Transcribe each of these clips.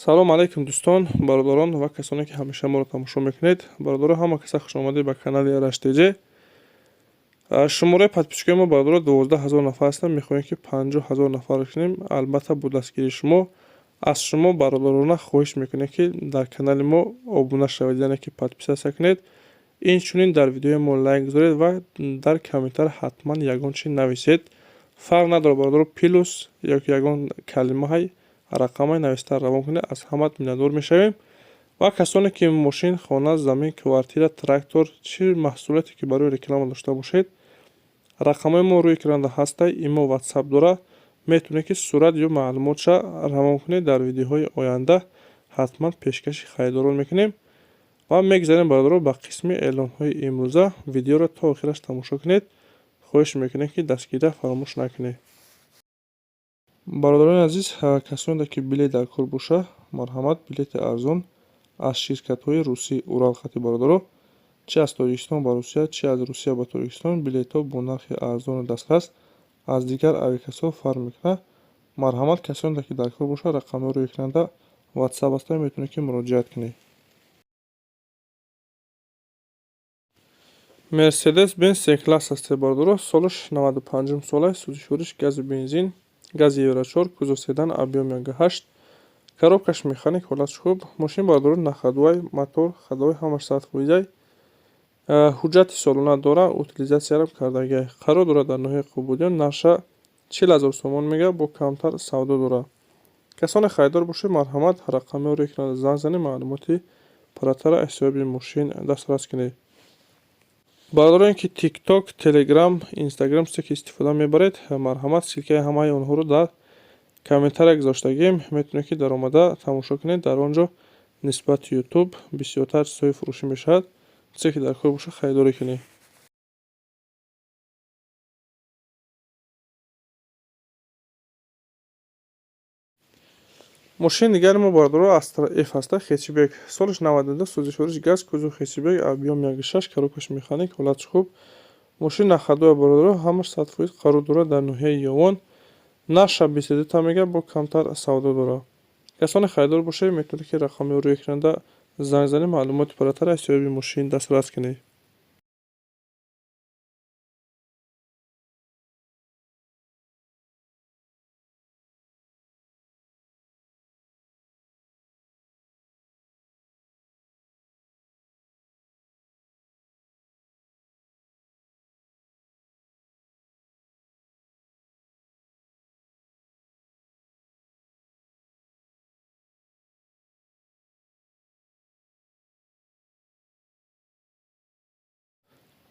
Салом алейкум, дӯстон, бародарон ва касоне, ки ҳамеша моро тамошо мекунед. Бародаро, ҳама каса хушомадед ба канали Раштж. Шумораи подписчикои мо, бародаро, 12 000 нафар ҳастанд. Мехоҳем, ки 50 000 нафар кунем, албатта бо дастгирии шумо. Аз шумо бародарона хоҳиш мекунем, ки дар канали мо обуна шавед, яъне ки подписаться кунед, инчунин дар видеои мо лайк гузоред ва дар комментар ҳатман ягон чи нависед. Фарқ надорад, бародаро, плюс ё ки ягон калимаҳай, рақамҳои нависта равон кунед, аз ҳамат миннатдор мешавем. Ва касоне ки мошин, хона, замин, квартира, трактор, чӣ маҳсулоте ки барои реклама дошта бошед, рақамҳои мо рӯи экранда ҳастай, имо, Ватсап дора, метавонед, ки сурат ё маълумотша равон кунед. Дар видеоҳои оянда ҳатман пешкаши харидорон мекунем. Ва мегзарем, бародаро, ба қисми эълонҳои имрӯза. Видеоро то охираш тамошо кунед. Хоҳиш мекунем, ки дастгирия фаромӯш накунед. Бародарони азиз, касоне ки билет дар кор боша, марҳамат, билети арзон аз ширкатҳои русӣ Урал хати. Бародаро, чи аз Тоҷикистон ба Русия, чи аз Русия ба Тоҷикистон, билетҳо бо нархи арзону дастрас, аз дигар авиакассаҳо фарқ мекунад. Марҳамат, касоне ки дар кор бошад, рақамҳои рӯи экранда Ватсап ҳастанд, метавонед, ки муроҷиат кунед. Мерседес Бенз С класс ҳасте, бародаро, солаш 95-ум сола, сӯзишвориш газу бензин, гази евро 4, кузов седан, объём 1,8, коробкаш механик, ҳолатш хуб. Мошин, бародаро, на ходовой, мотор ходовой, ҳамаш 100%-ай, ҳуҷҷати солона дора, утилизатсиярам кардагиай. Қарор дорад дар ноҳияи Қубодиён. Нархша 40 000 сомон мега, бо камтар савдо дорад. Касоне харидор бошед, марҳамат, рақамҳои рӯи экранда занг занед, маълумоти пурратара аз ҳисоби мошин дастрас кунед. Бародароне ки Тикток, Телеграм, Инстаграм чизе ки истифода мебаред, марҳамат, ссылкаи ҳамаи онҳоро дар комментария гузоштагием, метавонед, ки даромада тамошо кунед. Дар он ҷо нисбати Ютуб бисёртар чизҳои фурӯшӣ мешавад. Чизе ки дар кор бошад, харидорӣ кунед. Мошини дигари мо, бародаро, Астра Ф ҳаста, хэтчбек, солаш 92, сӯзишвориш газ, кузов хэтчбек, объём 1,6, коробкаш механик, ҳолатш хуб. Мошин на ходовой, бародаро, ҳамаш 100%. Қарор дорад дар ноҳияи Ёвон. Нархша 22 та мега, бо камтар савдо дорад. Касоне харидор бошед, метавонед, ки рақами рӯи экранда занг занед, маълумоти пурратара аз ҳисоби мошин дастрас кунед.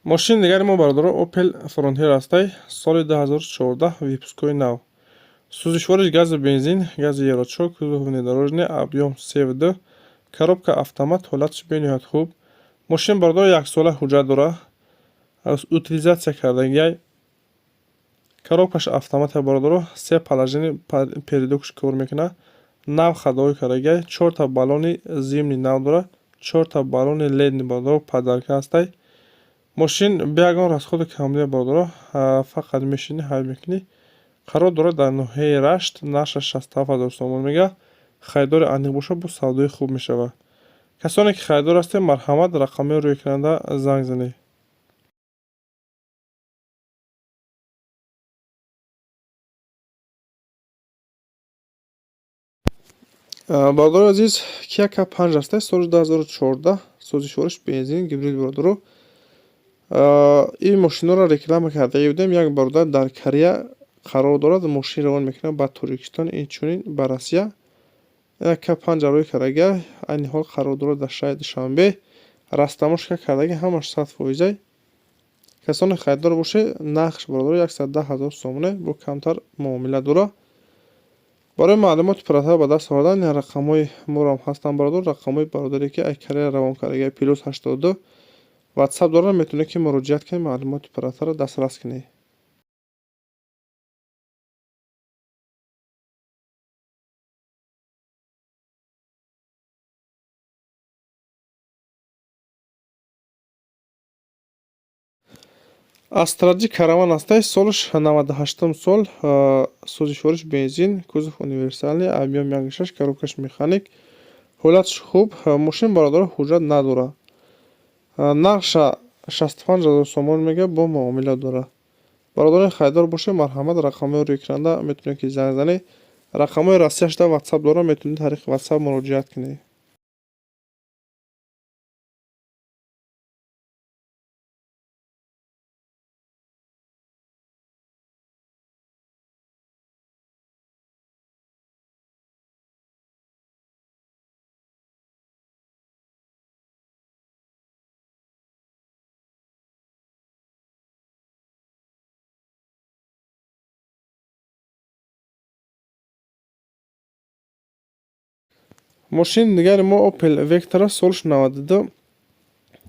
Мошини дигари мо, бародаро, Опел Фронтир ҳастай, соли 2014, выпускҳои нав, сӯзишвориш газу бензин, гази евро 4, кузов внедорожный, объём 3,2, коробка автомат, ҳолатш бениҳоят хуб. Мошин, бародаро, яксола ҳуҷҷат дорад, утилизатсия кардагиай, коробкаш автомата, бародаро, се положение передокш кор мекунад, нав ходовой кардагиай, чорта баллони зимний нав дорад, чорта баллони летний, бародаро, подарка ҳастай. Мошин бе ягон расходу камбудия, бародаро, фақат мешинӣ, ҳай мекунӣ. Қарор дорад дар ноҳияи Рашт. Нархаш 67 000 сомон мега. Харидори аниқ бошад, бо савдои хуб мешавад. Касоне ки харидор ҳастед, марҳамат, рақамҳои рӯи экранда занг занед. Бародарои азиз, Kia K5 ҳастай, соли 2014, сӯзишвориш бензин, гибрид. Бародаро, ин мошинҳоро реклама кардаги будем. Як бародар дар Корея қарор дорад, мошин равон мекунад ба Тоҷикистон, инчунин ба Россия. К5 рӯй кардага, айни ҳол қарор дорад дар шаҳри Душанбе. Растаможка кардаги, ҳамаш 100%-ай. Касоне харидор бошед, нархш, бародаро, 110 000 сомоне, бо камтар муомила дорад. Барои маълумоти пурратар ба даст овардан, рақамҳои морам ҳастанд, бародар. Рақамҳои бародаре ки ай Корея равон кардага, плюс 82, Ватсап дорад, метавонед, ки муроҷиат кунед, маълумоти пурратарро дастрас кунед. Астра Ҷи Караван ҳастай, солаш 98-ум сол, сӯзишвориш бензин, кузов универсальный, объём 1,6, коробкаш механик, ҳолатш хуб. Мошин, бародаро, ҳуҷҷат надорад. Нархша 65 000 сомон мега, бо муомила дорад. Бародарони харидор бошед, марҳамат, рақамҳои рӯи экранда метавонед, ки занг занед. Рақамҳои Россияшда Ватсап дорам, метавонед тариқи Ватсап муроҷиат кунед. Мошини дигари мо Опел Вектор аст, солаш 92,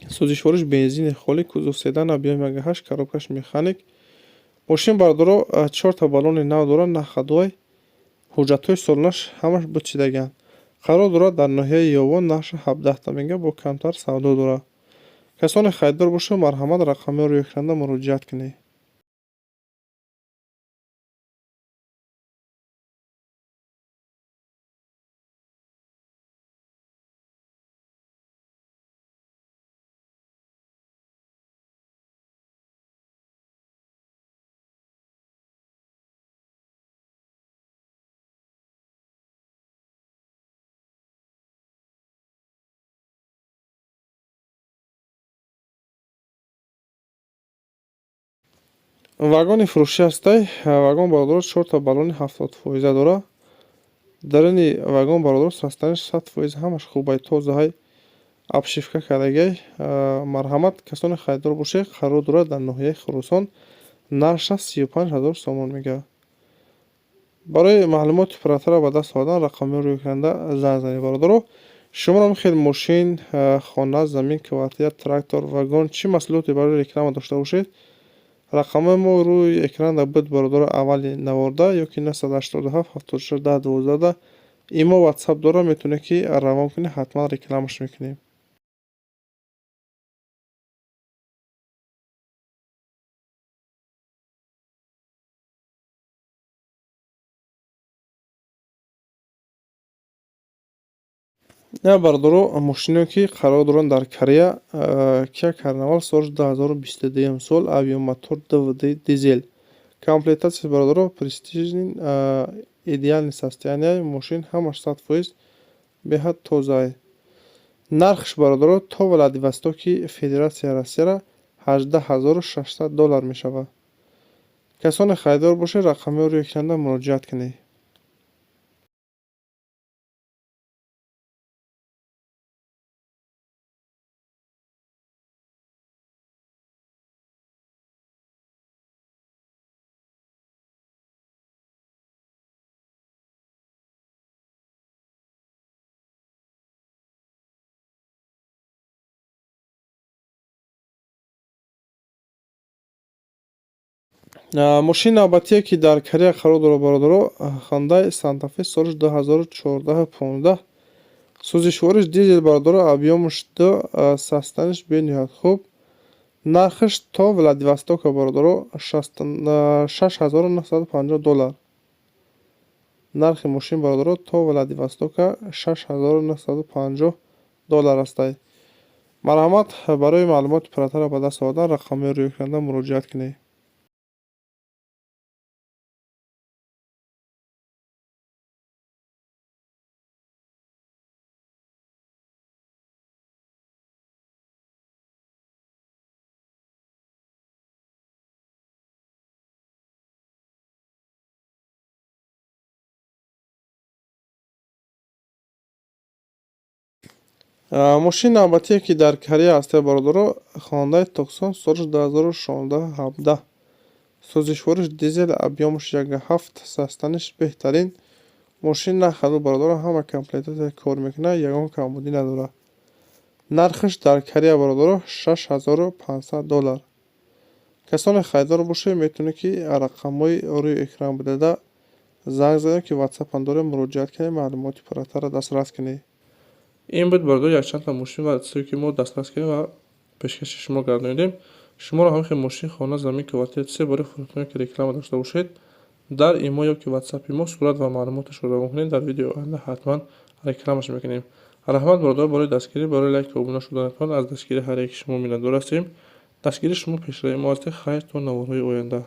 сӯзишвориш бензини холӣ, кузов седан, объём 1,8, коробкаш механик. Мошин, бародаро, чорта баллони нав дорад, на ходовой, ҳуҷҷатҳои солонаш ҳамаш бучидагианд. Қарор дорад дар ноҳияи Ёвон, нархша 17та мега, бо камтар савдо дорад. Касоне харидор бошад, марҳамат, рақамҳои рӯи экранда муроҷиат кунед. Вагони фурӯшӣ ҳастай. Вагон, бародаро, чорта баллони 70 фоиза дорад. Даруни вагон, бародаро, состояниш 100%, ҳамаш хубай, тозаҳай, обшивка кардагиай. Марҳамат, касоне харидор бошед, қарор дорад дар ноҳияи Хуросон, нархша 35 000 сомон мегӯяд. Барои маълумоти пурратарро ба даст овардан рақамҳои рӯи экранда занг занед. Бародаро, шуморо хел мошин, хона, замин, квартира, трактор, вагон, чӣ маҳсулоте барои реклама дошта бошед, рақамҳои мо рӯи экранда буд, бародаро, аввали наворда ё ки 987 76 10 12 имо, Ватсап дорам, метавонед, ки равон кунед, ҳатман рекламаш мекунем. На, бародаро, мошиное ки қарор доранд дар Корея, Киа Карнавал, соли 2022 сол, объём мотор 2,2 дизел, комплектация, бародаро, престижный, идеальный состояние, мошин ҳамаш 100%, беҳад тозае. Нархш, бародаро, то Владивостоки Федератсияи Россияра 18 600 доллар мешавад. Касоне харидор бошед, рақамҳои рӯи экранда муроҷиат кунед. Мошини навбатие, ки дар Корея қарор дорад, бародаро, Хундай Сантафе, соли 2014, 15, сӯзишвориш дизел, бародаро, объёмаш 2, состояниш бениҳоят хуб. Нархаш то Владивостока, бародаро, 6950 доллар. Нархи мошин, бародаро, то Владивостока 6950 доллар астай. Марҳамат, барои маълумоти пурратарро ба даст овардан рақамҳои рӯи экранда муроҷиат кунед. Мошини навбатие, ки дар Корея ҳастед, бародаро, Хондай Туксон, соли 2016, 17, сӯзишвориш дизел, объёмаш 1,7, состояниш беҳтарин. Мошин нахаду, бародаро, ҳама комплектация кор мекунад, ягон камбудӣ надорад. Нархаш дар Корея, бародаро, 6500 доллар. Касоне харидор бошед, метавонед, ки рақамҳои рӯи экран будада занг занед, ки Ватсапам дорем, муроҷиат кунед, маълумоти пурратарро дастрас кунед. Ин буд, бародаро, якчандта мошин ва чизе, ки мо дастрас кардем ва пешкаши шумо гардонидем. Шуморо ҳамин хел мошин, хона, замин, квартира, чизе барои фурӯхтан ки реклама дошта бошед, дар имо ё ки ватсапи мо сурат ва маълумоташро равон кунед, дар видеои оянда ҳатман рекламаш мекунем. Раҳмат, бародаро, барои дастгирӣ, барои лайку обуна шуданатон. Аз дастгирии ҳар яки шумо миннатдор ҳастем. Дастгирии шумо пешравии мо аст. Хайр, то наворҳои оянда.